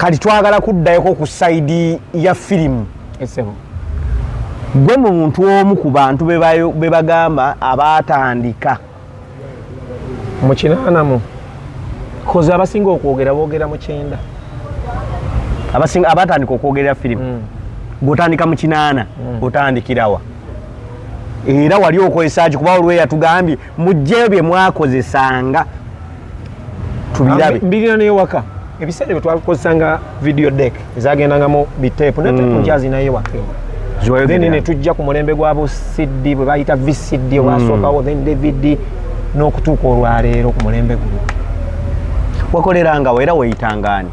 Kati twagala kuddayoko ku side ya firimu. Esebo. Gwe mu muntu omu ku bantu be bagamba abaatandika mu 80, koze abasinga okwogera boogera mu 90. Abasinga abatandika okwogerera firimu, gweotandika mu 80, otandikirawa era wali okozesa ki? Kuba olweya tugambye mugjeyo bye mwakozesanga tubirabe. Mbirina newaka. Ebiseera ebyo twakozesanga video deck ezagendangamu biteepu ne tepu nkyazinayo ewaka eyo. Then ne tujja ku mulembe gwa bu CD bwe bayita VCD obwasookawo, then DVD n'okutuuka olwaleero ku mulembe guno. Wakolerangawo era weeyitangaani?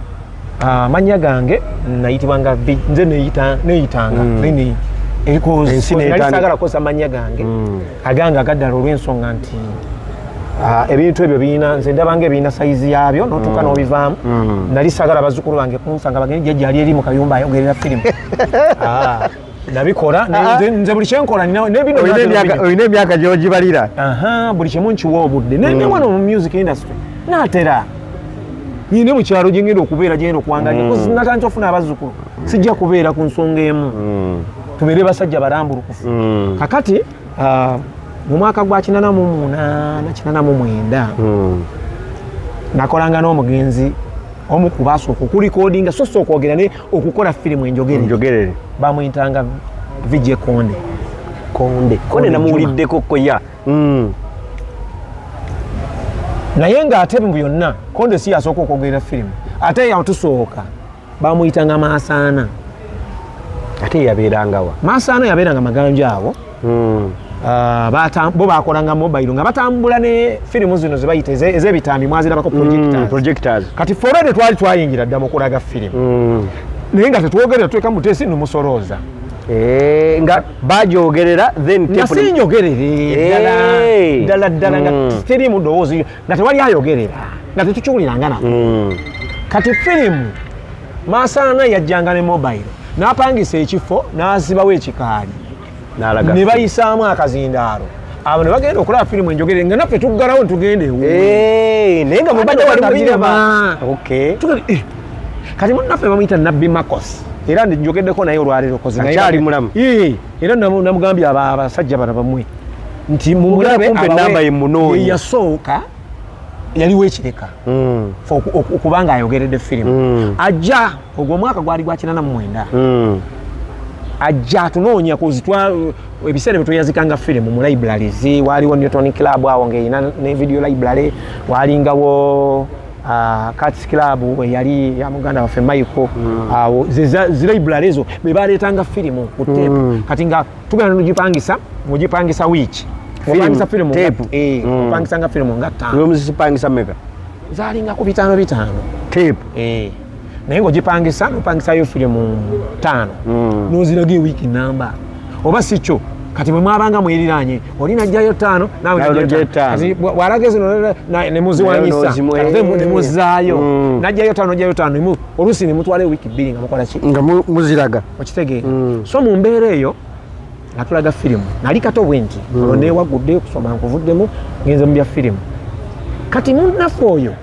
Ah, amannya gange nayitibwanga nze neyitanga. Then Ensi nali n'etandika. saagala kukozesa mannya gange agange agaddala olw'ensonga nti ebintu ebyo birina, nze ndabanga ebirina sayizi yabyo notuuka n'obivaamu. Nali saagala bazzukulu bange kunsanga bagende jjajja ali eri mu kayumba ayogerera firimu. Ah, nabikola nze buli kyenkola nebino Olina natera olina emyaka gyogibalira. Aha, buli kimu nkiwa obudde. Ne wano mu music industry naatera nyine mu kyalo gyengenda okubeera, gyengenda okuwangalira. Natandika ofuna abazzukulu, sijja kubeera ku nsonga emu, tubeere basajja balambulukufu. Kakati mu mwaka gwa 88, 89 nakolanga n'omugenzi omu ku basooka okurecordinga, so si okwogera naye okukola firimu enjogere. Njogerere. Bamuyitanga VJ Konde. Konde, Konde. Namuwuliddeko koya. Naye ng'ate mu byonna Konde si yasooka okwogerera firimu, ate yatusooka bamuyitanga Maasaana. Ate yabeerangawa? Maasaana yabeeranga Maganja awo. Ah, bo bakolanga mobile nga batambula ne firimu zino zebayita ez'ebitambi, mwazirabako, projectors. Projectors. Kati forede twali twayingira dda mu kulaga firimu, naye nga tetwogerera, tuteeka muteesi numusolooza. Eh, nga bajogerera then nga tape sinjogerere ddala. Ddala ddala nga teriimu ddoboozi, nga tewali ayogerera, nga tetukiwuliranga nako. Kati firimu Masaana yajjanga ne mobile n'apangisa ekifo n'asibawo ekikaali n'alaga ne bayisaamu akazindaalo, abo ne bagenda okulaba firimu enjogere nga naffe tuggalawo ntugenda ewuwe. Eh, naye nga mubadde wali muziraba. Binyuma. Okay. Kati munnaffe bamuyita Nabbi Makos, era njogeddeko naye olwaleero kozi naye Akyali mulamu? Ee, era namugambye abasajja bano bamwe nti mumulabe. Kumpe enamba ye munoonye. Ye yasooka, yaliwo ekireka okubanga ayogeredde firimu. Ajja ogwo omwaka gwali gwa 89. Ajja atunoonya kuzitwa ebiseera bye tweyazikanga firimu mu libraries. Waaliwo Newton Club awo ng'erina ne video library, walingawo Cats Club eyali ya muganda waffe Michael. Awo zi library ezo be baleetanga firimu ku tape. Kati nga tugenda nogipangisa, mugipangisa wiiki, opangisa firimu tape. Eh, opangisanga firimu nga ttaano. Lwemuzipangisa meka? Zalinga ku bitaano bitaano. Tape? Eh. Naye ng'ogipangisa nopangisayo firimu ttaano, noziraga ewiiki namba oba si kyo. Kati bwe mwabanga mweriraanye, oli najjayo ttaano, naawe Nawe najjayo najjayo ttaano. ttaano. Kati bw'alaga zino ne muziwanyisa. Naye Ate ne muzaayo. Najjayo ttaano, najjayo ttaano, oluusi ne mutwala ewiiki 2 nga mukola ki? Nga muziraga. Okitegeera? So mu mbeera eyo nga tulaga firimu, nali kato bwe nti olwo neewagudde okusoma, nkuvuddemu ngenze mu bya firimu. Kati munnaffe oyo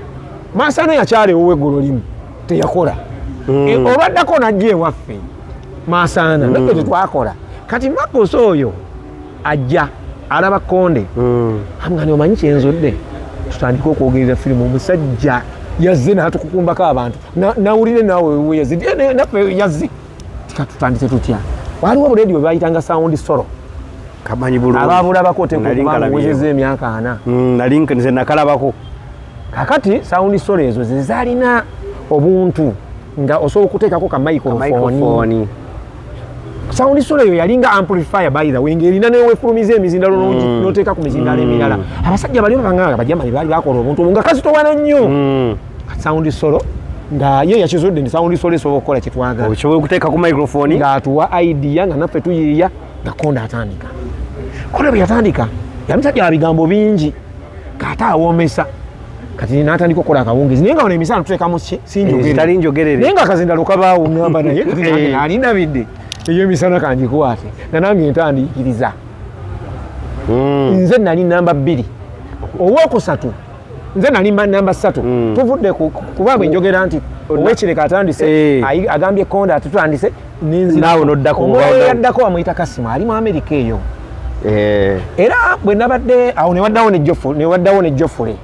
Masaana yakyala ewuwe eggulo limu teyakola. E, olwaddako najja ewaffe Masaana, naffe tetwakola. Kati Makosa oyo ajja alaba Konde, amugani, "Omanyi kyenzudde? Tutandike okwogerera firimu. Omusajja yazze n'atukukumbako abantu." Nawulire naawe yazze. Eh, naffe yazze tika tutandise tutya? Waliwo obuleediyo bwe bayitanga Sound Solo. Kamanyi bulungi. Ababulabako oteekwa Nali okuba nga nkalabyeko. owezezza emyaka 40. Nali nze nakalabako. Kakati Sound Solo ezo ze zaalina obuntu nga osobola okuteekako ka microphone. Microphone. Sound Solo eyo yalinga amplifier, by the way, ng'erina newefulumiza emizindalo, n'oteeka ku mizindalo emirala. Abasajja bali babanga Bajamani baali bakola obuntu obwo nga kazitowana nnyo. Sound Solo nga ye yakizudde nti Sound Solo esobola okukola kyetwagala. Osobola okuteeka ku microphone. Ng'atuwa idea nga naffe tuyiiya, nga Konda atandika. Konda bwe yatandika yali musajja wa bigambo bingi, kate awoomesa. Kati n'atandika okukola akawungezi, naye nga wano emisana tuteekamu ki sinjogere. Zitali njogerere. Naye nga akazindalo kabaawo, ŋŋamba naye kati nange nali ndabidde ey'emisana kangikwate nga nange ntandiikiriza. Nze nali namba 2, owokusatu Nze nali mba namba 3. Tuvudde kuba bwe njogera nti owekireka atandise, agambye Konda atutandise, nenzira. Naawe n'oddako. Omwoyo yaddako bamuyita Kasimu, ali mu Amerika eyo. Era bwe nabadde awo newaddawo ne Joffrey, newaddawo ne Joffrey.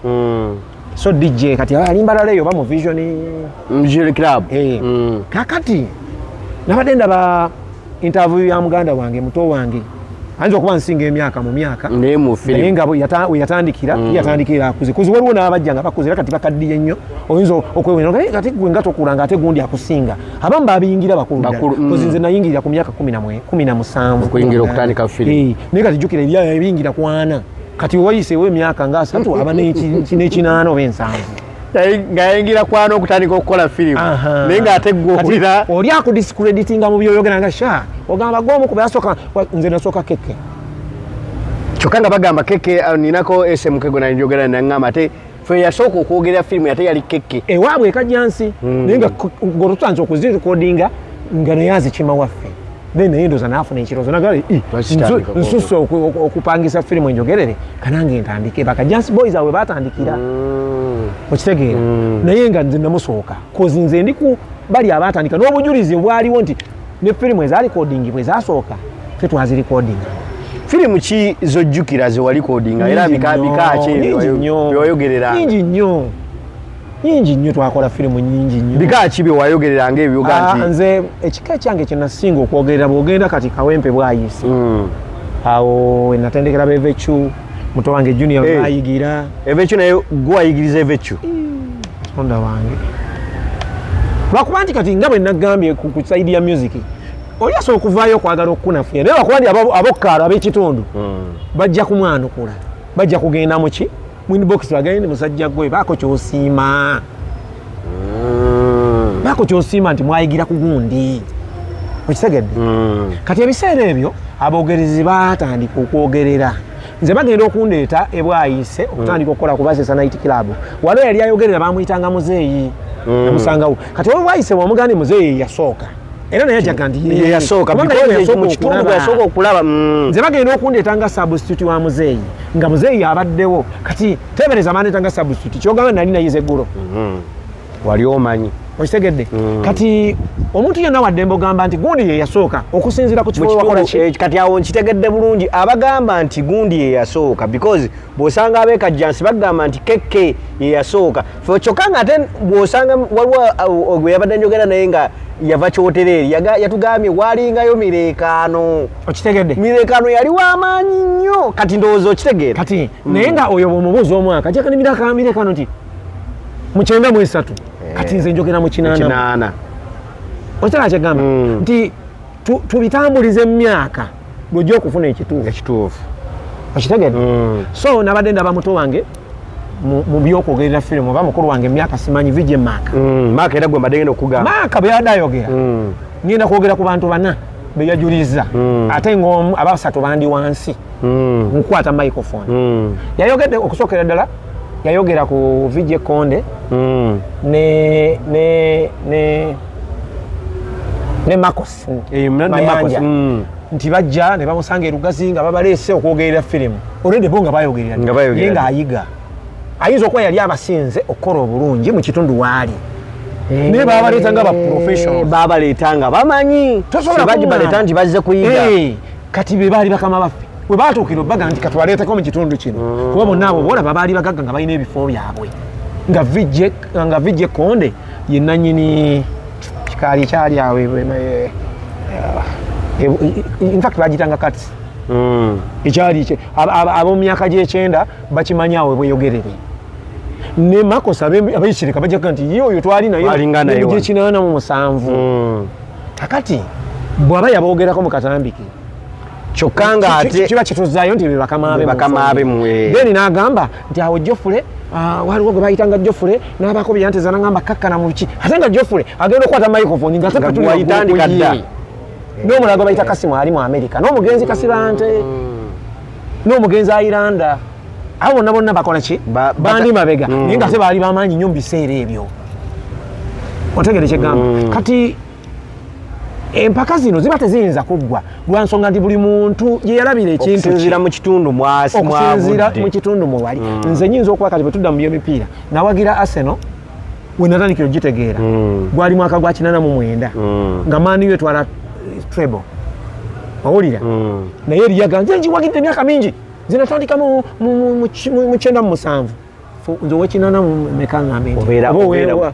So DJ kati ali Mbalala eyo, ba mu Vision Vision Club. Kakati nabadde ndaba interview ya muganda wange, muto wange, ayinza okuba nsinga emyaka mu myaka, naye mu naye firimu nga we yatandikira, yatandikira akuze kuzi. Waliwo n'abajja nga bakuze era kati bakaddiye nnyo, oyinza okwewunya nga, "Eh, kati gwe nga tokula nga ate gundi akusinga." Abamu babiyingira bakulu ddala. Bakulu, Kozi nze nayingirira ku myaka 17. Okuyingira okutandika firimu. Eh, naye kati jjukira ebiyingira kwana, kati wayiseewo emyaka nga 30, aba n'ekinaana oba 70. Nga yayingira kwana okutandika okukola firimu, naye ng'ate gwe Kati owulira oli akudiscreditinga mu byoyogera nga sha ogamba gwomu kuba yasooka, nze nasooka Keke. Kyokka nga bagamba Keke, ninako SMK gwe nanjogera naŋŋamba ate fe yasooka okwogera firimu ate yali Keke. Ewaabwe ekajjansi, naye nga ng'olutandise okuzirekodinga nga naye azikima waffe, then naye ndooza naafuna ekirowoozo nagala Lwaki kitandika nsusse okupangisa firimu enjogerere, kanange ntandike. Bakajansi Boys awe batandikira, okitegeera? Naye nga nze namusooka, kozi nze ndi ku bali abatandika n'obujulizi obwaliwo nti ne firimu ezalikodingibwa ezasooka fe twazirikodinga. Firimu ki zojjukira ze walikodinga era bika ki byewayogereranga? Nyingi nnyo, nyingi nnyo, twakola firimu nyingi nnyo. Bika ki byewayogereranga ebyoga nti Nze ekika kyange kyenasinga okwogerera, bwogenda kati Kawempe Bwayise, awo natendekera bevecu, muto wange Junior bayigira. Evecu naye gwe wayigiriza evecu? Katonda wange, lwakuba nti kati nga bwe nagambye ku side ya music, oli asobola okuvaayo okwagala okukunafuya, naye lwakuba nti abokkaalo ab'ekitundu bajja kumwanukula, bajja kugenda muki mu inbox bagende, musajja gwe baako kyosiima, baako kyosiima nti mwayigira ku gundi, okitegedde? Kati ebiseera ebyo abogerezi batandika okwogerera. Nze bagenda okundeeta ebwayise okutandika okukola ku Basesa Night Club, waliwo yali ayogerera, bamuyitanga Muzeeyi, namusangawo. Kati olwayise wamugandi Muzeeyi yasooka, era naye ajaga nti ye yasooka kubanga ye because yasooka mu kitundu okulaba. gwe yasooka okulaba. Nze bagenda okundeeta nga substitute wa Muzeeyi, nga Muzeeyi abaddewo. Kati tebereza bandeeta nga substitute, kyogamba nali nayiza eggulo. Wali omanyi. Okitegedde? Kati omuntu yenna waddembe ogamba nti gundi ye yasooka okusinziira ku Mu kifo wakola kitundu, ki. Kati awo nkitegedde bulungi, abagamba nti gundi ye yasooka, because bw'osanga ab'ekajjansi bagamba nti Keke ye yasooka. Fe kyokka nga ate bw'osanga waliwo gwe yabadde njogera naye nga yava Kyotereeri, yatugambye walingayo mireekaano. Okitegedde? Mireekaano yali w'amaanyi nnyo. Kati ndowooza okitegeera. Kati naye nga oyo bw'omubuuza omwaka, jaka nemireekaano nti mu 93, kati nze njogera mu 80. 80. Okitala kyegamba nti tubitambulize emyaka lwojja okufuna ekituufu. Ekituufu. Okitegedde? So nabadde ndaba muto wange mu byokwogerera firimu, oba mukulu wange emyaka simanyi, VJ Mark. Maaka era gwe mbadde ngenda okugamba. Maaka bwe yabadde ayogera, ngenda kwogera ku bantu bana beyajuliza, ate ngaomu abasatu bandi wansi nkukwata microphone. Yayogedde okusookera ddala, yayogera ku VJ Konde ne Marcos Ne Mayanja. Marcos, Nti bajja ne bamusanga erugazi nga babaleese okwogerera firimu, olwedde bo nga bayogerera, Nga bayogerera. ye ng'ayiga, ayinza okuba yali abasinze okukola obulungi mu kitundu waali, naye babaleeta nga ba professionals. Babaleeta nga bamanyi. Tosobola Sibagi baleeta kuŋŋaana. nti bazze kuyiga. Kati be baali bakama baffe bwe batuukira obbaga nti katubaleeteko mu kitundu kino, kuba bonna abo boolaba baali bagagga nga balina ebifo byabwe, nga VJ Konde ye nannyini kikaali kyali awo, infact bagitanga kati ekyali ab'omu myaka gy'ekyenda bakimanyi awo bweyogerere. Ne Makosa ab'ekireka bajjaga nti ye oyo twali naye Twalinga naye wano. 87. Kakati bw'aba yaboogerako mu katambike, Kyokka nga ate kiba kituzaayo nti be bakama be. Be bakama be mu. Then n'agamba nti awo Jofule, waliwo gwe bayitanga Jofule, n'abaako byanteza n'agamba kakkana mu biki, ate nga Jofule agenda okukwata microphone nga ate Nga ffe tuli wayitandika waggulu dda. ku ye. N'omulala gwe bayita Kasimu ali mu Amerika, n'omugenzi Kasibante, n'omugenzi Airanda, abo bonna bonna bakola ki? Bandi mabega, naye nga ate baali bamaanyi nnyo mu biseera ebyo. Otegere kyegamba? Kati Empaka zino ziba teziyinza kuggwa lwansonga nti buli muntu gye yalabira ekintu kye. Okusinziira mu kitundu mwasi Okusinziira mwavudde. mu kitundu mwe wali. Nze nyinza okuba kati bwe tudda mu byemipiira nawagira Arsenal we natandikira ogitegeera, gwali mwaka gwa 89 nga Man U etwala treble, owulira? Naye eriyaga nze ngiwagidde emyaka mingi, nze natandika mu 97. Nze owekinana mu meka ngambe nti oba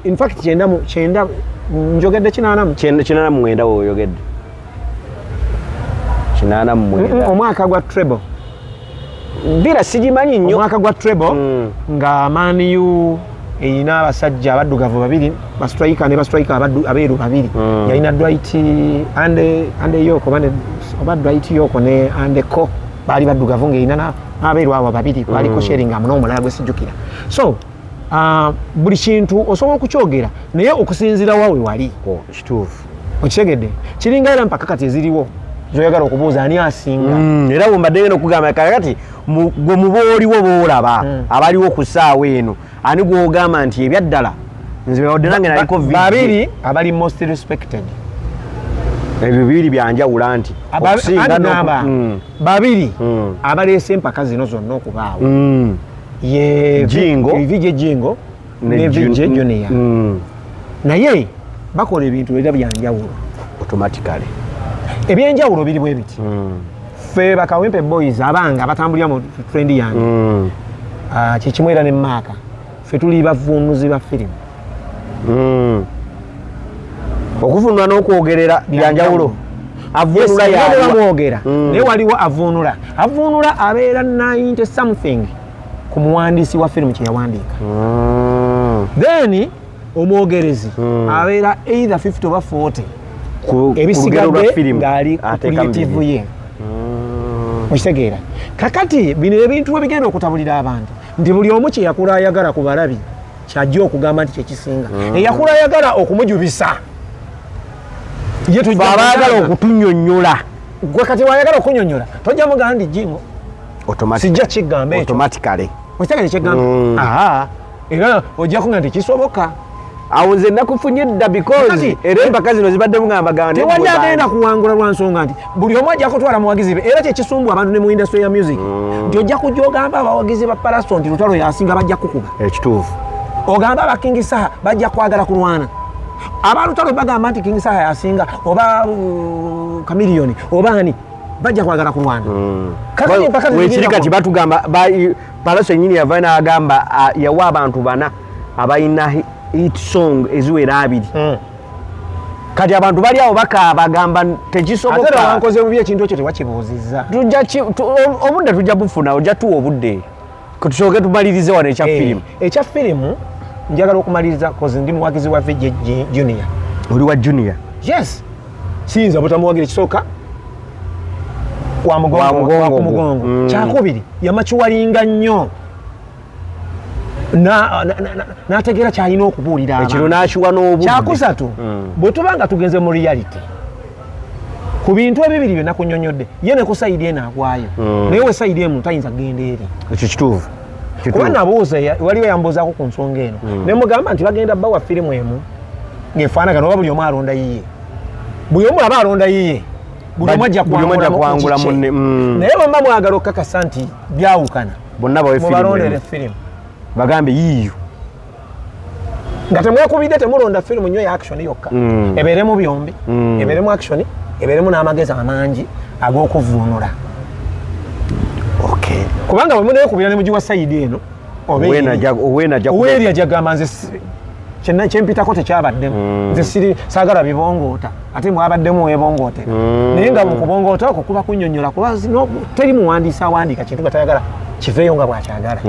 in fact kyenda mu kyenda, njogedde kinaana mu 89 woyogedde, 89. Omwaka gwa treble. Bira sigimanyi nnyo. Omwaka gwa treble nga Man U erina abasajja abaddugavu babiri, ba striker, ne ba striker abeeru babiri. Yalina Dwight Andy York oba Dwight Yorke ne Andy Cole, baali baddugavu, ng'erina n'abeeru abo babiri, kwaliko Sheringham n'omulala gwe sijjukira. So buli kintu osobola okukyogera naye okusinziira wawe wali. Oh, kituufu. Okitegedde? Kiringa era mpaka kati eziriwo zoyagala okubuuza ani asinga. Era bwembadde ngenda okugamba kakati gwe muba oliwo boolaba abaliwo ku ssaawa eno, ani gwogamba nti ebyaddala nze wadde nange naliko VJ? Babiri abali most respected. Ebyo bibiri byanjawula nti okusinga Anti namba babiri abaleese empaka zino zonna okubaawo ye Jingo. VJ Jingo ne VJ Junior. Naye bakola ebintu era byanjawulo. Automatically. Ebyenjawulo biri bwe biti: ffe Bakawempe Boys abanga abatambulira mu trend yange, kyekimu era ne maaka, ffe tuli bavuunuzi ba firimu. Okuvunula n'okwogerera byanjawulo. Avunula yaliwa yaliwa mwogera naye waliwo avunula. Avunula abeera 90 something ku muwandiisi wa firimu kyeyawandiika. Then omwogerezi abeera either 50 oba 40, Ku lugero lwa ebisigadde firimu ng'ali ku ateekamu creative bibiri. ye. Okitegeera? Kakati bino ebintu we bigenda okutabulira abantu nti buli omu kyeyakula ayagala ku balabi kyajja okugamba nti kyekisinga. Eyakula ayagala okumujubisa ye Fe tojja abaagala mugamba. okutunyonnyola. Gwe kati wayagala okunyonnyola tojja mugamba nti Jingo. Sijja kigamba ekyo. Automatically. Okitegere kyegamba? Aha, era ojja kuga nti kisoboka. Awo nze nakufunye dda because era empaka zino zibadde mugambagamba. Tewali agenda kuwangula lwa nsonga nti buli omu ajja kutwala muwagizi be. Era kyekisumbu abantu ne mu industry ya music nti ojja kujja ogamba abawagizi ba Pallaso nti Lutalo yasinga, bajja kukuba. Ekituufu. Ogamba aba King Saha, bajja kwagala kulwana. Abalutalo bagamba nti King Saha yasinga oba Chameleone oba ani, bajja kwagala kulwana. Kakati empaka wekiri zigenda kati batugamba Pallaso ennyini yava n'agamba yawa abantu bana abalina hit song eziwera 20. Kati abantu bali awo bakaaba, bagamba Ate era tekisoboka. Wankoze bubi, ekintu ekyo tewakibuuzizza. Tujja obudde tujja bufuna, ojja tuwa obudde tusooke tumalirize wano ekya firimu. Ekya firimu njagala okumaliriza cause ndi muwagizi wa VJ Junior. Oli wa Junior? Yes, siyinza butamuwagira. Ekisooka wa Wa mugongo, mugongo wa gwo. ku mugongo. Kyakubiri, yamakiwalinga nnyo n'ategeera kyalina okubuulira Ekiro abantu. n'akiwa n'obudde. Kyakusatu, bwe tuba nga tugenze mu reality ku bintu ebibiri byonna kunyonyodde, ye ne ku side eno agwayo, naye we side emu tayinza kugenda eri. Ekyo kituufu. Kuba Kituufu. nabuuza waliwo yambuuzaako ku nsonga eno, ne mugamba nti bagenda bawa firimu emu ng'efaanagana oba buli omu alonda yiye? Buli omu aba alonda yiye, buli omu ajja Buli omu ajja kuwangula kuwangula kikye. munne. Naye bwemba mwagala okukakasa nti byawukana, Bonna bawe firimu mubalondere emu. firimu. Bagambe yiiyo. Nga temwekubidde, temulonda firimu nnyo ya action yokka. Ebeeremu byombi. Ebeeremu action, ebeeremu n'amagezi amangi ag'okuvvuunula. Kubanga bwe muneekubira ne mugiwa side eno oba Owena eri, owena ajja oweeri ajja gamba nze kyempitako tekyabaddemu. Nze siri saagala bibongoota, ate mwabaddemu webongootera. Naye nga mu kubongoota okwo kuba kunnyonnyola, kuba teri muwandiisi awandiika kintu nga tayagala kiveeyo nga bw'akyagala.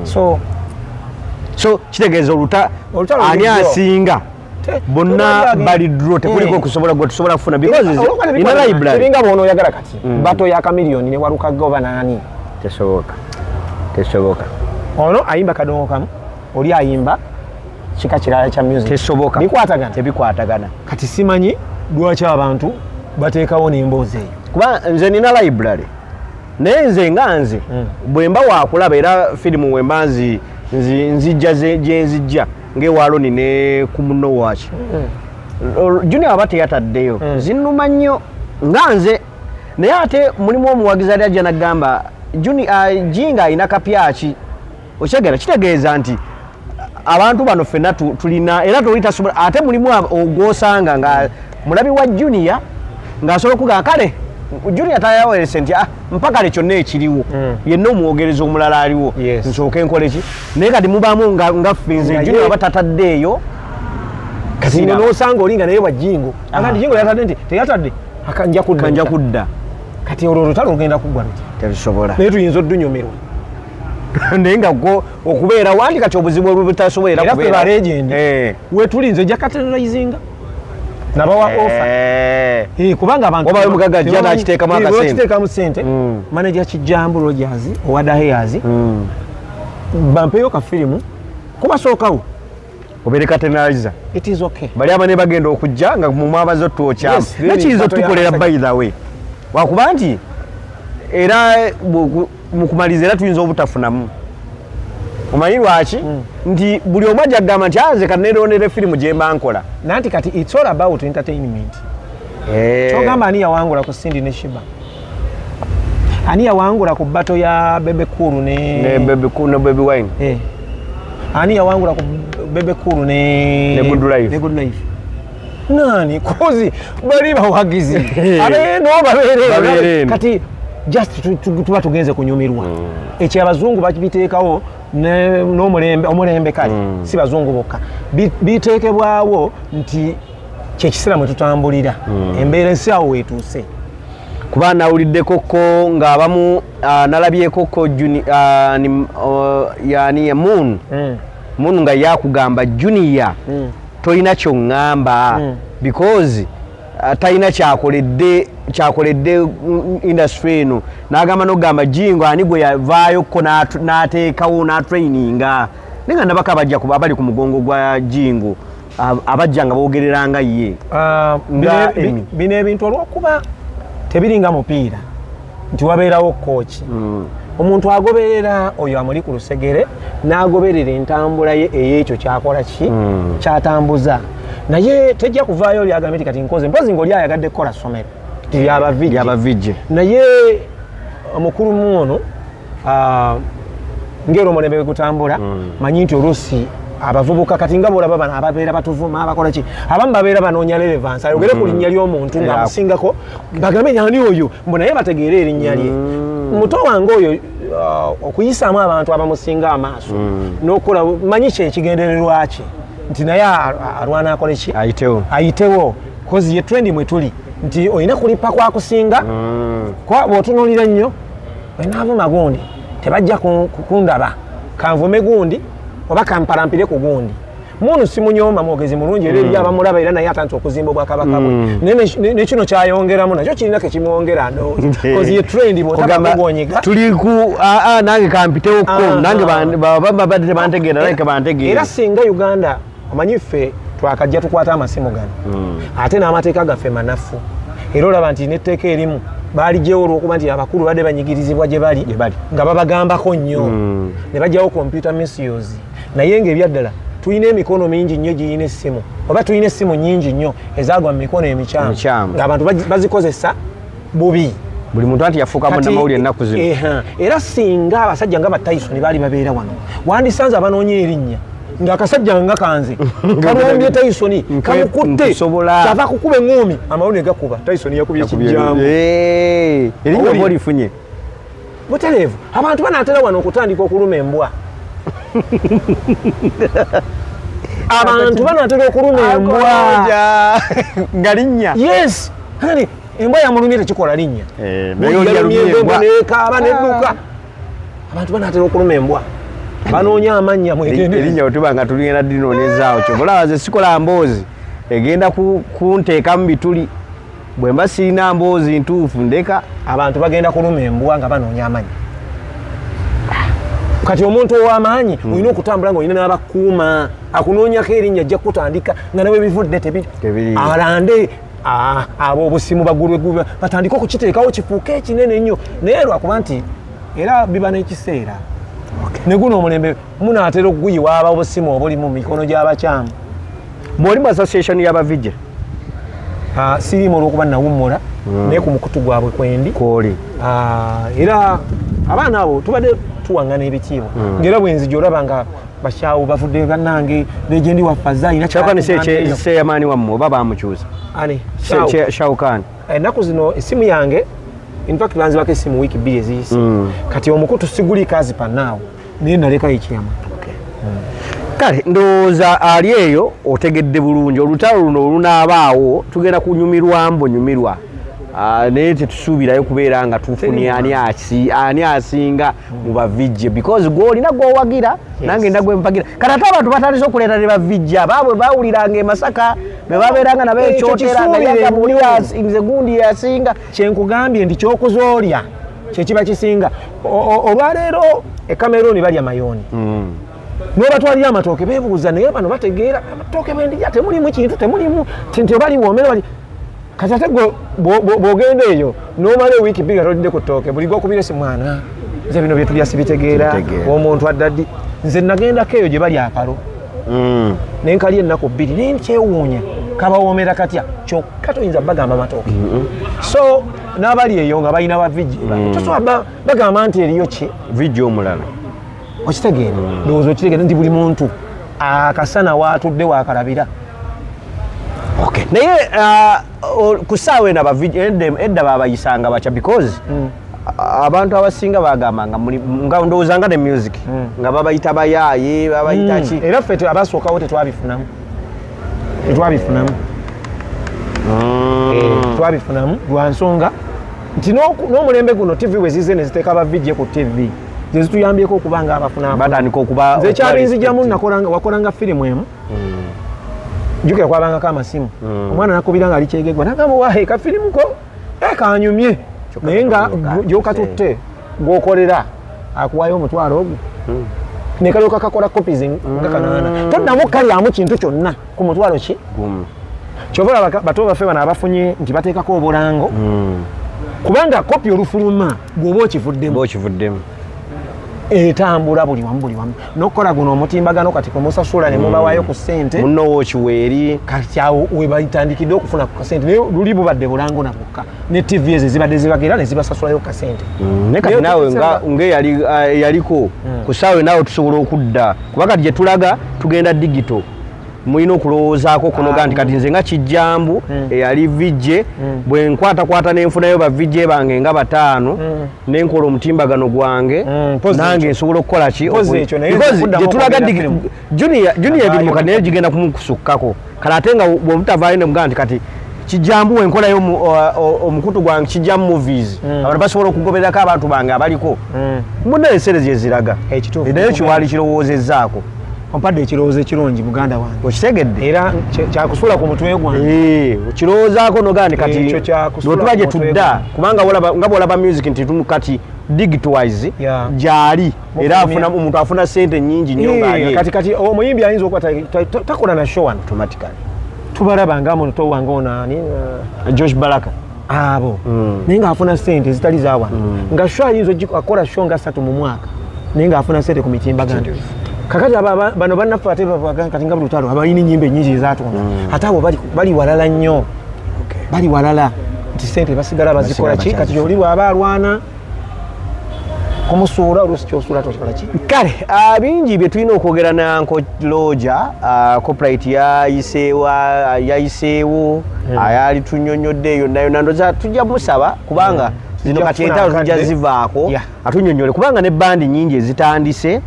So So kitegeeza oluta Olutalo ani luli draw. asinga? Bonna bali draw, tekuliko kusobola gwe tusobola kufuna because ina library. Kiringa bw'onooyagala kati battle ya Chameleone ne Walukagga oba naani. Tesoboka, tesoboka. Ono ayimba kadongo kamu, oli ayimba kika kirala kya music. Tesoboka. Bikwatagana? Tebikwatagana. Kati simanyi lwaki abantu bateekawo n'emboozi eyo. Kuba nze nina library, naye nze nga nze bwe mba wakulaba era firimu wemba nzijja gye nzijja ng'ewaloni ne ku muno waki. Junior aba teyataddeyo, zinnuma nnyo nga nze. Naye ate mulimu omuwagizi ali ajja nagamba Jinga alina kapyaki. Okyegera kitegeeza nti abantu bano ffenna tulina era toli tasobola. Ate mulimu ogwosanga nga mulabi wa Junior ng'asobola okugamba kale Junior tayawerese nti ah, mpaka le kyonna ekiriwo yenna omwogereza omulala aliwo nsooke nkole ki. Naye kati mubaamu nga ffe nze Junior aba tataddeeyo. Kati nosanga oli nga naye wa Jingo akati Jingo yatadde nti teyatadde akanja kudda. Kanja kudda. Kati olwo olutalo lugenda kuggwa lutya? Terusobola. Naye tuyinza oddunyumirwa. Naye nga gwo okubeera wandi kati obuzibu obutasobola era ffe ba legend wetulinze ejja categorizinga nabawa offer kubanga abantu oba omugaga ajja n'akiteekamu akasente. Bakiteekamu sente. Manager Kijambu Rogers owa Dahears, bampeyo ka firimu kubasookawo. Obeere categorizer. It is okay. Bali abane bagenda okujja nga mumwabaza otwokyamu. Nakiyinza otukolera by the way, wakuba nti era mu kumaliza era tuyinza obutafunamu. Omanyi lwaki? Nti buli omu ajja kugamba nti anze kanerondera firimu gye mba nkola. Nanti kati it's all about entertainment. Kyogamba ani yawangula ku Cindy ne Sheebah? Ani yawangula ku battle ya Bebe Cool ne ne Bebe Cool ne Bobi Wine? Ani yawangula ku Bebe Cool ne Ne Good Life. Ne Good Life nani? Kozi bali bawagizi abeeno babeere babeere eno. Kati just tuba tugenze kunyumirwa. Ekyo abazungu bakibiteekawo n'omulembe omulembe kale si bazungu bokka. Biteekebwawo nti kyekiseera mwe tutambulira, embeera ensi awo weetuuse. Kuba nawuliddeko ko ng'abamu nalabyeko ko yani Moon Moon nga yakugamba Junior tolina kyoŋŋamba because talina kyakoledde industry eno. N'agamba n'okugamba Jingo ani gwe yavaayo ko n'ateekawo n'atraininga, naye nga nabako abajja abali ku mugongo gwa Jingo abajja nga boogereranga ye. Nga Emmy. Bino ebintu olwokuba tebiringa mupiira nti wabeerawo coach, omuntu agoberera oyo amuli ku lusegere n'agoberera entambula ye ey'ekyo kyakola ki kyatambuza, naye tejja kuvaayo oli agambe nti kati nkoze mpozi ng'oli ayagadde kukola ssomero ti lyabavijje. Lyabavijje. Naye omukulu mu ono ngeri omulembe bwe gutambula, manyi nti oluusi abavubuka kati nga bolaba bano ababeera batuvuma abakola ki, abamu babeera banoonya relevance, ayogere ku linnya ly'omuntu ng'amusingako bagambe ani oyo mbu naye bategeere erinnya lye. Muto wange oyo okuyisaamu abantu abamusinga amaaso n'okukola manyi kyekigendererwa kye nti naye alwana akole ki? Ayitewo. Ayitewo, kozi ye trend mwe tuli nti olina kulipa kwakusinga kwa bw'otunuulira nnyo wenaavuma gundi tebajja kundaba, kanvume gundi oba kampalampire ku gundi. Munu simunyooma, mwogezi mulungi era eri abamulaba, era naye atandise okuzimba obwakabaka bwe. Naye ne kino kyayongeramu nakyo kirina kekimwongera ndowooza, kozi ye trend Kugamba, bw'otabakugwonyiga. Tuli ku nange kampitewoko. Nange babadde tebantegeera, nange kabantegeera. Era singa Uganda omanyi ffe twakajja tukwata amasimu gano, ate n'amateeka gaffe manafu, era olaba nti n'etteeka erimu baaliggyewo olw'okuba nti abakulu badde banyigirizibwa gye bali Gye bali. nga babagambako nnyo, ne bajjawo computer misuse. Naye ng'ebyaddala tulina emikono mingi nnyo giyina essimu, oba tulina essimu nnyingi nnyo ezaagwa mu mikono emikyamu Emikyamu. ng'abantu bazikozesa bubi. Buli muntu anti yafuuka munnamawulire ennaku zino. Era singa abasajja nga ba Tyson baali babeera wano, wandisanze abanoonya erinnya ng'akasajja nga kanze kalumbye Tyson kamukutte nkusobola. Kyava kukuba eŋŋuumi amawulire gakuba Tyson yakubye kijambo. Erinnya oba Owulire. olifunye. Butereevu abantu banaatera wano okutandika okuluma embwa, abantu banaatera okuluma embwa. Nga linnya. Yes, kale embwa yamulumye tekikola linnya. Naye oli yalumye yalumye embwa embwa. Nekaaba nedduka. Abantu banaatera okuluma embwa, banoonya amannya, mwegende. Erinnya wetuba nga tugenda dinoonyezaawo kyobulaba ze sikola mboozi egenda kunteekamu bituli. Bwe mba sirina mboozi ntuufu ndeka. Abantu bagenda kuluma embwa nga banoonya amannya. Kati omuntu ow'amaanyi olina okutambula nga olina n'abakuuma akunoonyako erinnya, ajja kutandika nga nawe bivudde Tebiriiyo. Alande abo obusimu bagulwe batandike okukiteekawo kifuuke ekinene ennyo, naye lwakuba nti era biba n'ekiseera ne guno omulembe munaatera okuguyiwa aba obusimu obuli mu mikono gy'abakyamu. Bw'oli mu association y'aba VJ Siriimu olwokuba nawummula, naye ku mukutu gwabwe kwendi. Kwoli. Era abaana abo tubadde tuwaŋŋana ebitiibwa, ngaera bwenzija olaba nga bashawo bavudde, bannange legendi waffe azze alina. Shawkan seyamaani wammwe oba bamukyusa? Ani? Shawkan. Ennaku zino essimu yange, in fact banzibako essimu wiiki 2 eziyise. Kati omukutu siguliiko azipanaawo, naye nalekayo ekyama. Kale ndowooza ali eyo otegedde bulungi olutalo luno olunaabaawo, tugenda kunyumirwa mbunyumirwa. Naye tetusuubirayo kubeera nga tufunye ani asinga mu ba VJ, because gwolina gwowagira, nange nda gwempagira. Kati ate abantu batandise okuleeta ne ba VJ abaabwe bawuliranga e Masaka be babeeranga nabo Ekyo ekyotera nga kisuubire yagamba oli nnyo. Nze gundi yasinga. Kyenkugambye nti kyokuza olya kyekiba kisinga. Olwaleero e Cameroon balya mayooni, nobatwalira amatooke bebuuza, naye bano bategeera amatooke bendija temulimu kintu, temulimu nti oba liwoomera bali. Kati ate gwe bw'ogenda eyo n'omala ewiiki 2 nga tolidde ku ttooke, buli gwokubira esi, mwana nze bino byetulya sibitegeera. Sibitegeera. Omuntu adda ddi? Nze nagendako eyo gye bali akalo nenkalya ennaku 2, naye nkyewuunya kabawoomera katya, kyokka toyinza bagamba matooke. So n'abali eyo nga balina ba VJ, tosobola bagamba nti eriyo ki VJ omulala. Okitegeera? Ndowooza okitegeera nti buli muntu akasana waatudde wakalabira. Okay. Naye ku ssaawa eno aba VJ edda babayisanga batya? Because abantu abasinga bagambanga nga ndowooza nga ne music nga babayita bayaaye, babayita ki. Era ffe abasookawo tetwabifunamu. Twabifunamu lwa nsonga nti n'omulembe guno TV bwe zize ne ziteeka ba VJ ku TV, ze zituyambyeko okuba nga abafuna. Batandika okuba Nze ekyabinzijamu, respect. Wakolanga firimu emu, jjukira kwabangako amasimu, omwana nakubira nga ali Kyegegwa, nagamba wahe kafirimu ko kanyumye, Kyokka naye nga katono gyokatutte gwokolera akuwayo omutwalo ogwo, nekalyoka kakola copies nga 800, toddamu kalyamu kintu kyonna ku mutwalo ki. Gumu. Kyova olaba bato baffe bano abafunye nti bateekako obulango, kubanga kopi olufuluma bw'oba okivuddemu, Oba okivuddemu, etambula buli wamu, buli wamu, n'okukola guno omutimbagano kati kwemusasula ne mubawayo ku ssente. Munno wookiweeri. Kati awo we batandikidde okufuna ku kasente, naye luli bubadde bulango na bwokka ne TV ezo ezibadde zibagira ne zibasasulayo ku kasente. Naye kati Naye naawe ngaeyali eyaliko ku ssaawa, naawe tusobola okudda, kuba kati gye tulaga tugenda digital, mulina okulowoozaako kunoga nti kati nze nga Kijjambu eyali VJ, bwe nkwatakwata nenfunayo ba VJ bange nga bataano, nenkola omutimbagano gwange, Mpozi nange ekyo. nsobola okukola ki? Mpozi ekyo, naye Because okuddamu gye tulaga okwogera film. Junior Avaayo emirimu kati naye gigenda kumukusukkako. Kale ate nga bwobutavaayo nemugaa nti kati Kijjambu wenkolayo omukutu gwange Kijjambu Movies, abantu basobola okugobererako abantu bange abaliko munna ensere gyeziraga. Ekituufu. Naye kiwaali kirowoozezaako. Ompadde ekirowoozo ekirungi, muganda wange. Okitegedde? Era kyakusula ku mutwe gwange. Okirowoozaako nogaa nti kati Ekyo kyakusula bwetuba ku gye mutwe tudda, gwange. kubanga nga bwolaba music nti kati digitwise gyali era Mufulumya. afuna omuntu afuna sente nyingi nnyo ng'ali Kati omuyimbi ayinza okuba takola na show wano, automatically. Tubalaba nga muto wange ono ani, Josh Baraka. Abo, naye ng'afuna sente ezitali za wano, nga show ayinza akola show nga 3 mu mwaka, naye ng'afuna sente ku mitimbagano. Kakati bano bannaffe ate babaga kati nga bulutalo abalina ennyimba ennyingi ezatunda, ate abo bali walala nnyo, bali walala nti sente basigala bazikola ki. Basigala. Kati oli bw'aba alwana kumusuula, oluusi kyosuula tokikola ki. Kale bingi bye tulina okwogera na Uncle Roger. Copyright yayiseewo, ayali tunyonyodde yonna yonna. Ndoza tujja musaba kubanga zino Tujja kati kufuna entalo tujja akadde. zivaako, atunyonyole, kubanga ne bandi nyingi ezitandise,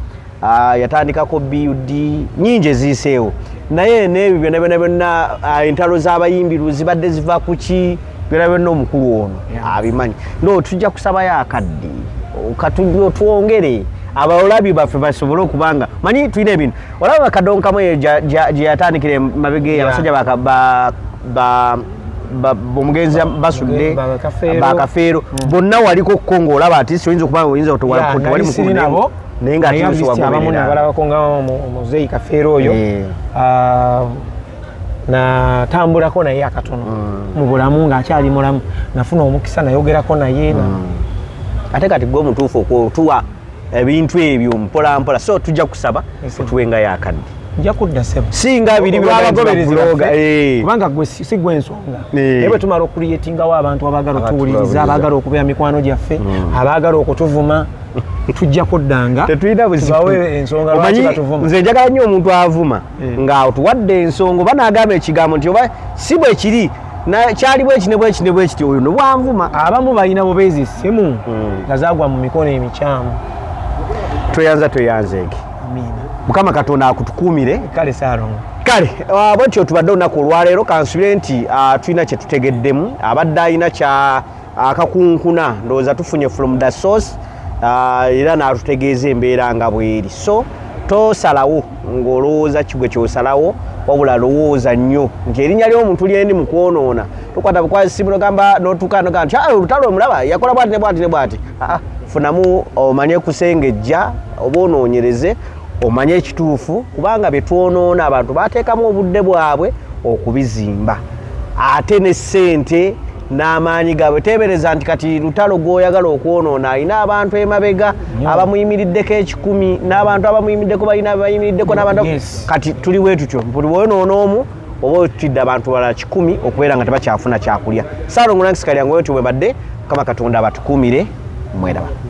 yatandikako BUD nyingi eziyiseewo, naye n'ebyo byonna byonna byonna, entalo z'abayimbi zibadde ziva ku ki, byonna byonna omukulu ono abimanyi. No tujja kusabayo akadde twongere abalabi baffe basobole okubanga manyi tulina ebintu. Olaba kadonkamu eyo gye yatandikira emabega eyo, abasajja omugenzi Basudde, Ba Kafeero. Bakafeero bonna waliko ko ng'olaba ati si oyinza okuba nga oyinza Ya, tewali nali mukulu siri nabo, naye nga naye ate at least abamu wagoberera. Nabalabako nga omuzeeyi Kafeero oyo. Natambulako naye akatono mu bulamu ng'akyali mulamu, nafuna omukisa nayogerako naye Ate kati gwe omutuufu okutuwa ebintu ebyo mpola mpola, so tujja kusaba Yes, otuwengayo akadde. Nja kudda, ssebo. Singa biri Olw'abagoberezi blogger, baffe, kubanga gwe si gwe ensonga. Naye bwe tumala okucreatingawo abantu abaagala Abantu otuwuliriza, bawuliriza. abaagala okubeera mikwano gyaffe, abaagala okutuvuma, tujja kuddanga Tetulina buzibu. tubawe ensonga lwaki Omanyi, batuvuma. nze njagala nnyo omuntu avuma nga otuwadde ensonga oba n'agamba ekigambo nti oba si bwe kiri, kyali bweki ne bweki ne bwekiti, oyo ne bwanvuma. Abamu balina bubeezi essimu nga zagwa mu mikono emikyamu. Tweyanza, tweyanzeege. Amiina. Mukama Katonda akutukuumire. Kale, Saalongo. Kale bwetyo tubadde olunaku olwaleero. Kansubire nti tulina kye tutegeddemu. Abadde alina kya akakunkuna, ndowooza tufunye from the source, era n'atutegeeza embeera nga bweri. So tosalawo ng'olowooza kigwe kyosalawo, wabula lowooza nnyo nti erinnya ly'omuntu lyendi mu kwonoona. Tokwata bukwasi simu nogamba notuuka nogamba nti, "Ah, olutalo omulaba yakola bwati ne bwati ne bwati." Ah, funamu omanye kusengejja oba onoonyereze omanye ekituufu, kubanga bye twonoona abantu bateekamu obudde bwabwe okubizimba, ate ne ssente n'amaanyi gaabwe. Teebereza nti kati Lutalo gw'oyagala okwonoona alina abantu emabega abamuyimiriddeko 100, n'abantu abamuyimiriddeko balina bayimiriddeko n'abantu. Kati tuli bwe tutyo, buli bwoyonoona omu oba otidde abantu balala 100 okubeera nga tebakyafuna kyakulya. Saalongo Nankisikali yange, wetyo bwe badde. Mukama Katonda abatukuumire. Mweraba.